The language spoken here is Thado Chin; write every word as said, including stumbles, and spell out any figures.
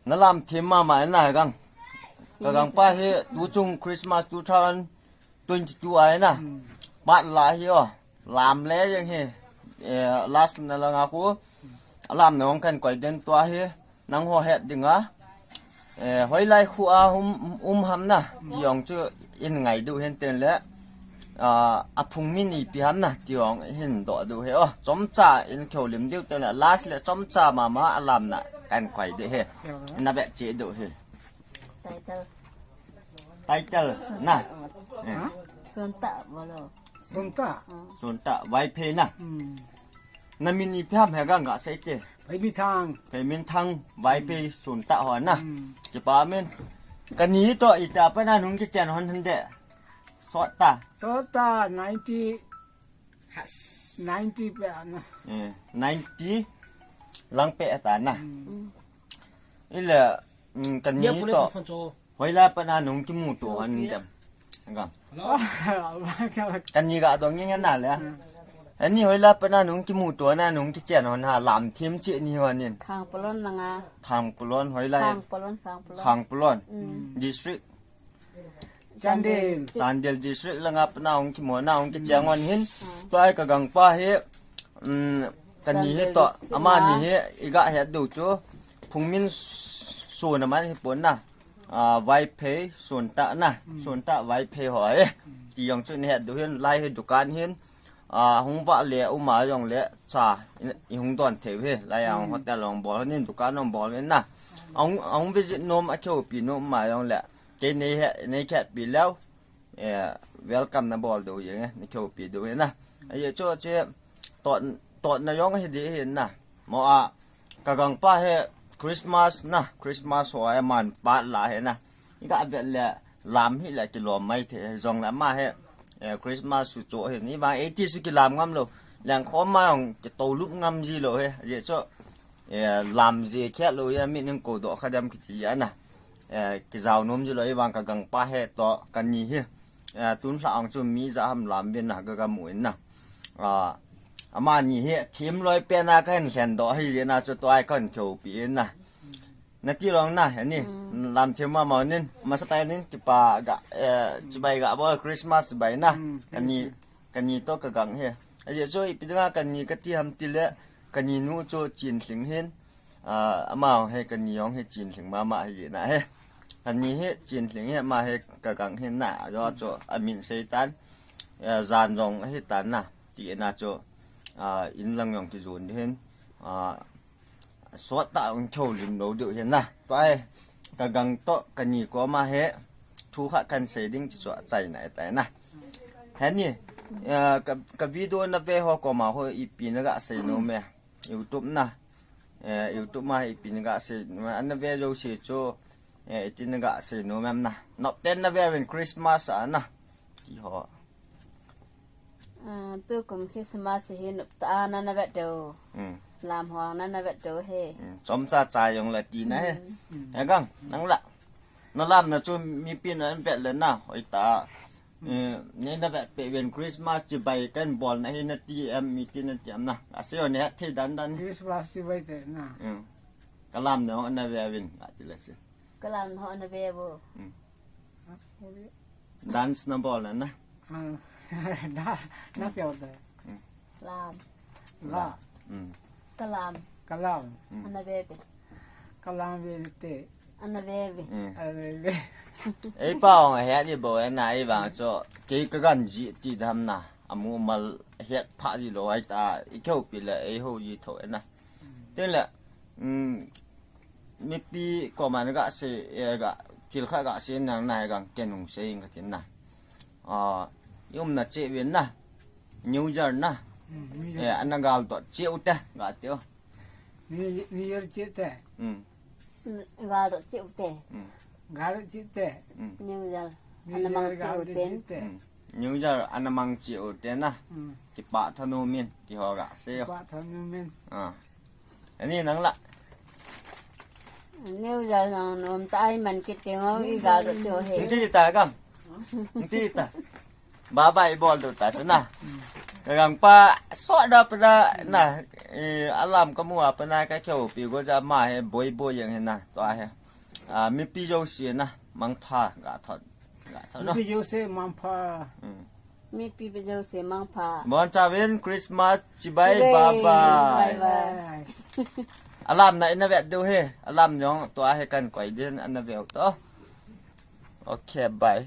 Nalam them mama na gang. Ka gangpa hi tuchung Christmas two thousand twenty-two a na. Bat la hi o. Lam le jeng hi. Eh, last na langa khu. Alam na ong kan koi den tua hi. Nangho het dinga. Eh, hoilai khu a um, um ham na. Ti ong chu in ngai du hen ten le. Ah, aphung min ipi ham na. Ti ong hin do du he o. Chomcha in kho lim diu ten le. Last le chomcha mama alam na kan koi de he. Na vet che du he. Title. Title na. Eh. Sunta bolo. Sunta. Sunta Vaiphei na. Hmm. Na min ipi ham he gang ga sei te. Pheiminthang. Pheiminthang Vaiphei Sunta ho na. Hmm. Kipa min. Kani to ita pa na nung kichen hon hande. Sota. Sota ninety. Ninety pe na. Eh, ninety. Lang pe ta na. Hmm. Ile, mm, kani to. Hoilai pat na nung kimuto han dem. Ga. Kani ga dong nge na le. Ani hoilai pat na nung kimuto na nung kichen hon ha lam them che ni hon in. Khangpolon na nga. Khangpolon hoilai. Khangpolon, Khangpolon. Khangpolon. Mm. District. Chandel. Chandel district langa pat na hung kimo na hung kichen hon hin. Tua ka gangpa hi. Mm, kani hi to. Ama ni hi iga het du chu. Phungmin sona man hi pon na. Ah, Vaiphei, Sunta na. Sunta Vaiphei ho e. Ti jong chu ni het du hin, lai hi dukan hin. Ah, hung va le, uma jong le, cha, i, i hung don thei hi. Lai a hung hotel hung bol hin, dukan hung bol hin na. Hung, hung visit nom, a keu pi nom ma jong le. Kei nei he, nei khet pi leu. Eh, welcome na bol du jeng e, ni keu pi du hin na. Aye chu che, to, to na jong hi di hin na. Mo a, ka gangpa hi Christmas na, Christmas ho a man pat la hi na. Iga vet le lam hi le kilom mai the, jong le ama hi, eh, Christmas su cho hi ni vang eighty su kilam ngam lo. Leng khom ma jong kito lup ngam ji lo hi. Ye cho, eh, lam ji khe lo ya mi ning ko do kha dem kiti ya na. Eh, kijao nom ji lo i vang ka gangpa hi to kani hi. Eh, tun hla ang chu mi ja ham lam vin na ga ga mu in na. Ah, ama ni hi thim loi pe na ka hin hlen do hi je na chu to ai kan keu pi in na. Na ti long na, ani, lam thim ma ma nin, masa tai nin, kipa ga, eh, chibai ga bo Christmas chibai na. Kani, kani to ka gang hi. Aye chu ipi dinga kani ka ti ham ti le, kani nu chu chin hling hin. Ah, ama he kani jong he chin hling mama he na he. Kani he chin hling he ma he ka gang he na jo chu amin sei tan. Eh, jan jong he tan na ti na chu, ah, in lang jong ti jun hin. Ah, sot ta ung kho lim lo deu hin na. Tua he ka gang to kani koma he thu kha kan sei ding chu chai na tai na. He ni, eh, ka, ka video na ve ho koma ho ipi na ga sei nom e. YouTube na. Eh, YouTube ma ipi na ga sei nom e. Ana ve jo se chu, eh, iti na ga sei nom e na. Nop ten na ve ven Christmas a na. Ti ho. Ah, tukum Christmas hi nop ta na na vet deu. Hmm. Lam hong na na vet deu he. Hmm. Chomcha cha jong la ti na he. Hmm. He gang, nang la. Na lam na chu mipi na an vet le na. Hoi ta. Eh, nei na vet pe ven Christmas chibai kan bol na hi na ti em mi ti na ti em na. A se o ne thei dan dan. Christmas chibai te na. Hmm. Ka lam na ho na ve vin a ti le se. Ka lam na ho na ve bo. Hmm. Dance na bol na na. Ah, na, na se o te. Lam. La. Hmm. Ka lam. Ka lam. Hmm. Ana ve pe. Ka lam ve te. Ana ve ve. Hmm. Ana ve ve. Ei pa ong he ni bo na ei vang cho. Kei ka gan ji ti dam na. Amu mal het pha ji lo ai ta. I keu pi le ei ho ji tho na. Tin le. Hmm. Mipi koma na ga se, eh, ga, thil kha ga se nang na gang ken hung sei ing ka tin na. Ah, i umna che ven na. New Year na. Hmm, New Year. Eh, ana gal dot che u te, ga te o. New, New Year che te. Hmm. Gal dot che u te. Hmm. Gal dot che te. Hmm. New Year. New Year gal dot che te. Hmm. New Year ana mang che u te na. Hmm. Kipa thanom in, ti ho ga se o. Kipa thanom in. Ah. Ani nang la. New Year nang nom ta ai man kiti ngo i gal ro tio he. Nti ta ka. Nti ta. Bye bye bol do ta sana. Ka gangpa so da pa da na. Eh, alam kamu a pana kakihoupi go ja ama hi boi boi jeng hi na, tua hi. Ah, mipi jouse na, mangpha, gathot. Gathot no. Mipi jouse mangpha. Hmm. Mipi jouse mangpha. Bonchauvin Christmas, chibai, chibai, bye bye. Bye bye. Alam na ina vet diu hi, alam jong tua hi kan koi din ana veu to. Okay, bye.